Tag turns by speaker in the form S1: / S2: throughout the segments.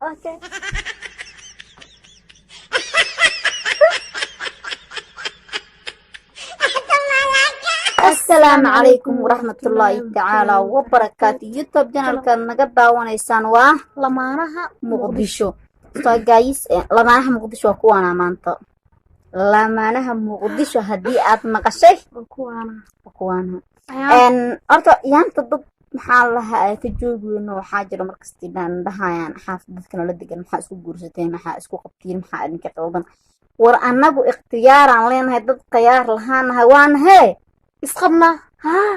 S1: Okay. Asalaamu calaykum waraxmatullaahi tacaala wabarakaatu. YouTube channelkaad naga daawanaysaan waa
S2: Lamaanaha
S1: Muqdisho. So guys, Lamaanaha Muqdisho waa kuwaana maanta. Lamaanaha Muqdisho haddii aad maqashay,
S2: kuwaana.
S1: Waa kuwaana.
S2: Ayaa
S1: Horta yaanta dad maxaa lahaa ay ka joogi weyno. Waxaa jira markasti dhan dhahayaan xaafad dadka nala degan, maxaa isku guursateen, maxaa isku qabtiin, maxaa idinka qaldan? War annagu ikhtiyaaraan leenahay, dad khiyaar lahaanahay waana hee.
S2: Isqabnaa.
S1: Haa,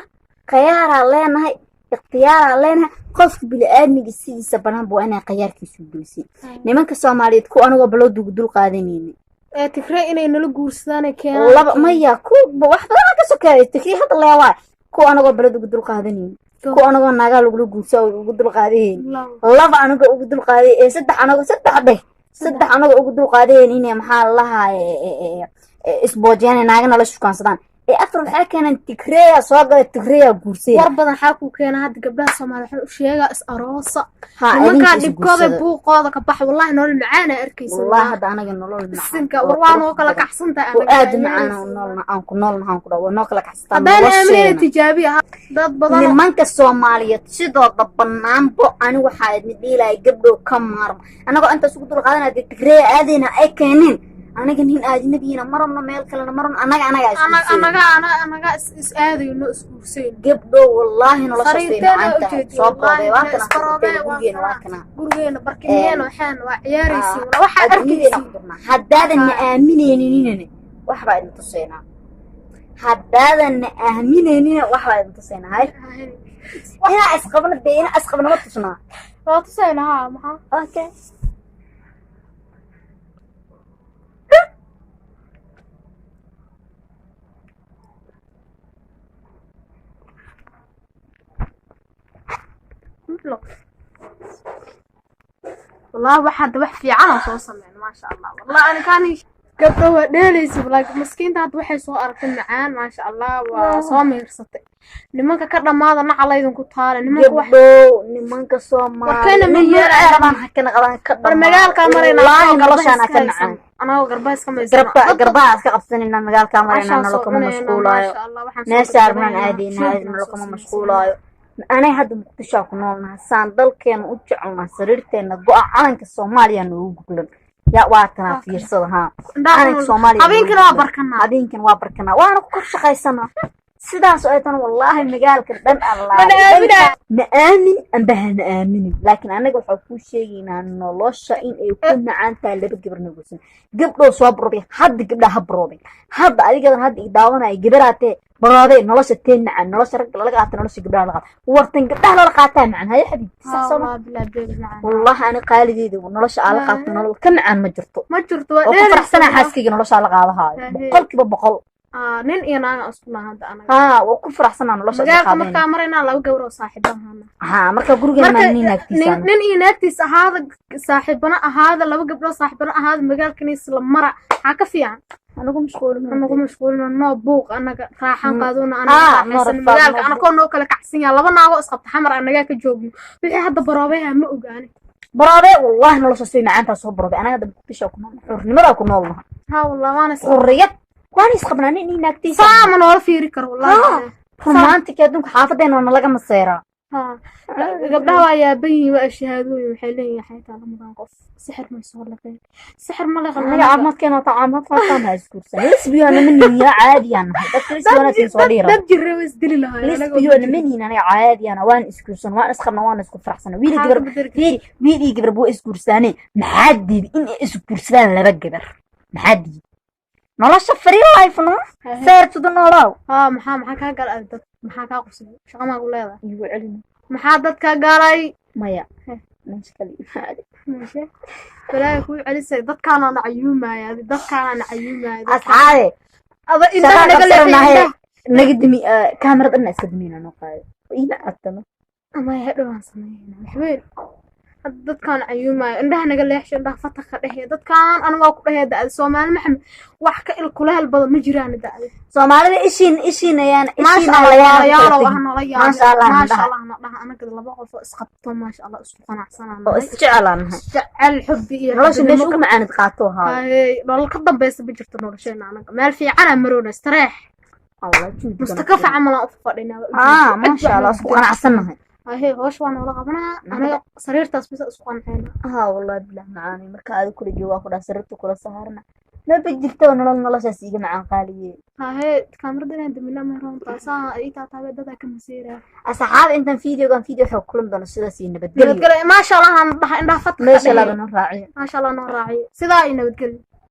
S1: khiyaaraan leenahay, ikhtiyaaraan leenahay. Qofka bini-aadmiga sidiisa banaanba waa inay khiyaarkiisu gelisin. Nimanka Soomaaliyeed ku anagoo baloodugu dul qaadanayni
S2: Ee Tigre inay nala guursadaan ay keenaan.
S1: Laba maya, ku wax badan ka sokeeya Tigri hadda leewaay. Ku anagoo balad ugu dul qaadanayni, ku anagoo naagaa lagula guursaa ugu dul qaadahayn, laba anagoo ugu dul qaaday, ee saddex anagoo, saddex dheh, saddex anagoo ugu dul qaadahayn inay maxaa lahaay isboojiyaan, naaga nala shukaansadaan. Ee afar waxaa keenaan Tigreeya soo gala, Tigreeya guursaya.
S2: War badan xaa kuu keena hadda? Gabdhaha Soomaaliya waxaan u sheegaa, is aroosa.
S1: Ha
S2: nimankaa
S1: idinka is
S2: dhibkooda
S1: guursada.
S2: Buuqooda ka bax, wallahi nolol macaan aa arkaysa.
S1: Wallahi hadda anaga nolol macaan
S2: Bisinka
S1: oo
S2: war waa
S1: qurux
S2: noo kala
S1: badan
S2: kacsan tahay.
S1: Oo aad u macaan aan noolna, aan ku noolna, aan ku dhaw waa noo kala kacsataa
S2: Haddaan aaminayna
S1: nolosheena.
S2: Tijaabiya dad badan.
S1: Nimanka Soomaaliyeed sidooda banaanbo ani waxaa idin dhiilaya, gabdhow ka maarma. Anagoo intaas ugu dul qaadanaya dee Tigreeya aadayna ay keeneen, aniga nin ajnabiyina ma rabno, meel kalena ma rabno, annaga isguursanayno.
S2: Anaga is aadayno, isguursayno.
S1: Gabdhow, wallaahi noloshaas way
S2: Sariirteena
S1: macaan tahay.
S2: ujeedin.
S1: Soo proobay, waa
S2: Wallahi
S1: kana.
S2: isproobee, waa
S1: Gurigeena waa
S2: kana.
S1: kana.
S2: Gurigeena barkinheena waxaan waa ciyaaraysiin, waxaa
S1: Adduunyadeena
S2: arkaysiin.
S1: ku jirnaa. Haddaadan na aaminayninina wax baa idin tusaynaa. Haddaadan na aaminaynina wax baa idin tusaynaa. Hay, inaa isqabno dee, inaa isqabno ma tusnaa?
S2: Waa tusayna, haa, maxaa?
S1: Okay.
S2: Wallahi waxaa hadda wax fiican oo soo sameyn, maasha Allah. Wallahi ani kaani gabdho waa dheelaysa, laakiin maskiinta hadda waxay soo aragtay macaan, maasha Allah, waa soo miirsatay. Nimanka ka dhammaada, nacalaydin ku taale nimanka wax.
S1: Gabdhow, nimanka Soomaali
S2: Warkeena ma
S1: nin
S2: yeelaya.
S1: ay rabaan hakana qabaan ka
S2: War magaalkaa marayna.
S1: Wallaahi noloshaana ka macaan.
S2: Anagoo garbaha iska maysana.
S1: Garba garbaha iska qabsanayna, magaalkaa maraynaa, nolo kama mashquulaayo. Meesha arnaan aadaynaa, nolo kama mashquulaayo. Anay hadda Muqdishoa ku noolnaha, saan dalkeena u jecelnaha, sariirteena go'a calanka Soomaaliya noogu guglan. Yaa waa tanaa, fiirsada haa, calanka Soomaaliya.
S2: Habeenkina waa barkanaa.
S1: Habeenkina waa barkanaa, waana ku kor shaqaysanaa. Sidaas oo ay tan, wallaahi magaalka dhan
S2: Mana aaminaa.
S1: Na aamin amba hana aaminin, laakiin anaga waxaa kuu sheegaynaa nolosha in ay ku macaan tahay laba gabar na guursan. Gabdhow, soo baroobay hadda, gabdhaha ha baroobay hadda, adigadan hadda i daawanaya gabaraatee baroobay. Nolosha tee macaan, nolosha ragga lala qaata, nolosha gabdhaha lala qaata, wartan gabdhaha lala qaataa macaan. Haya xabiibti, sax soo ma? Wallahi ani qaaligeeda nolosha aa la qaato, nolol ka macaan ma jirto.
S2: Ma jirto, waa
S1: Oo ku
S2: dheelaysa.
S1: faraxsanaa xaaskayga nolosha la qaadahaayo.
S2: Haye.
S1: 100%.
S2: Nin iyo naaga isku naha hadda anaga.
S1: Haa, waa ku faraxsanaa nolosha isla
S2: Magaalka
S1: qaadanayna.
S2: markaa maraynaa laba gabar oo saaxiibahana.
S1: Haa, marka gurigeena
S2: Marka
S1: maa nin naagtiisaan.
S2: Nin iyo naagtiis ahaada, saaxiibana ahaada, laba gabdhood saaxiibana ahaada, magaalkana isla mara, maxaa ka fiican?
S1: Anagu mashquulin.
S2: Anagu mashquulina, noo buuq, anaga raaxan qaadona,
S1: Ah,
S2: anaga
S1: noo
S2: raaxaysan
S1: rafaad,
S2: magaalka.
S1: Noo
S2: Anakoo noo kala kacsan yaha, laba naagoo isqabta xamar anagaa ka joogno. Wixii hadda baroobeha ma ogaani.
S1: Baroobe, wallahi noloshaas way macaantaa. Soo baroobe. Anaga hadda Muqdisho ku nool, xurnimadaa ku noolnaha.
S2: Haa wallah, waana is
S1: Xurriyad waana isqabnaa nin iyo naagtiisa.
S2: Saama noola fiiri karo wallahi.
S1: Romantic adduunka, xaafadeena waa nalaga maseeraa.
S2: Haa, gabdhaha waa yaaban yihiin, waa shahaadooyin, waxay leeyihiin xaytaa lamadan qof sixir may soo liqeen, sixir ma liqan.
S1: Anaga caafimaadkeena waa caafimaad qabtaan, ha isguursan. Lesbiana ma nihin, yaa caadiyaan nahay. Dadka lesbiana soo dhiira.
S2: Dad jirre way isdili lahaayeen.
S1: Lesbiana ma nihin anaga, caadiyana waan isguursan, waan isqabna, waan isku faraxsana. Wiil iyo gabar, fiiri, wiil iyo gabar waa isguursaanee, maxaa diiday in ay isguursadaan laba gabar? Maxaa diiday? Nolosha free life, no fair to the noolow.
S2: Haa, maxaa kaa galay dad? Maxaa kaa qusay? Shaqa maa ku leedahay?
S1: Igu celina.
S2: Maxaa dad kaa galay?
S1: Maya.
S2: Heh.
S1: Meesha kale imaade.
S2: Meeshe balaayo kuu celisay, dadkaana na cayuumaya, adi dadkaana na cayuumaya.
S1: Asxaabe,
S2: Aba indhaha
S1: shaqaa
S2: naga leexi.
S1: qabsanahay.
S2: Indhaha.
S1: Naga dimi kaamirad dhan iska dimina, noo qaado ina adtano.
S2: Ama hadhow aan sameynayna waxweyn. Hadda dadkaan cayuumaayo, indhaha naga leexsho, indhaha fataka dhehe. Dadkaan aniga waa ku dhehee da'da Soomaali Maxamed, wax ka il kuleel badan ma jiraan da'da.
S1: Soomaalida ishiin ishiin ayaan
S2: Maasha
S1: ishiina
S2: Allah,
S1: layaal
S2: walaalayaalow,
S1: kala
S2: ah
S1: tegin.
S2: Nala yaabin.
S1: Maasha Allah,
S2: Maasha
S1: dhaha.
S2: Allah na dhaha. Anaga laba qof oo isqabto, maasha Allah, isku qanacsanaan
S1: Oo isjecelaan nahay.
S2: Jecel xubbi iyo
S1: nolosha meesha
S2: xubinimo.
S1: Ugu macaanid qaato ahaa.
S2: Haye, nolol ka dambaysa ma jirto nolosheena. Anaga meel fiicanaa maroona, istareex.
S1: Allah, juhdiga.
S2: Mustakafa camal aan u fadhinaa.
S1: Ah, maasha Allah, isku qanacsannahay.
S2: Haye, hoosh waa noola qabanaa. Anaga sariirtaas bisa isku qancayna.
S1: Haa, wallahi bilah macaani, marka aadi kula joogaa ku dhaha sariirta kula saarna, maba jirtaba nolol noloshaas iiga macaan qaaliye.
S2: Haye, kaamirada inaan damina ma roontaa, saa ii taataabee dadaa ka maseeraa.
S1: Asxaab, intaan videogan video waxaa kulan doono, sidaas iyo nabadgelyo.
S2: Nabadgelyo, maasha Allah aan dhaha, indhaha fataka
S1: Meesha
S2: dhehe.
S1: Laba noo raaciyo.
S2: Maasha Allah noo raaciyo, sidaa iyo nabadgelyo.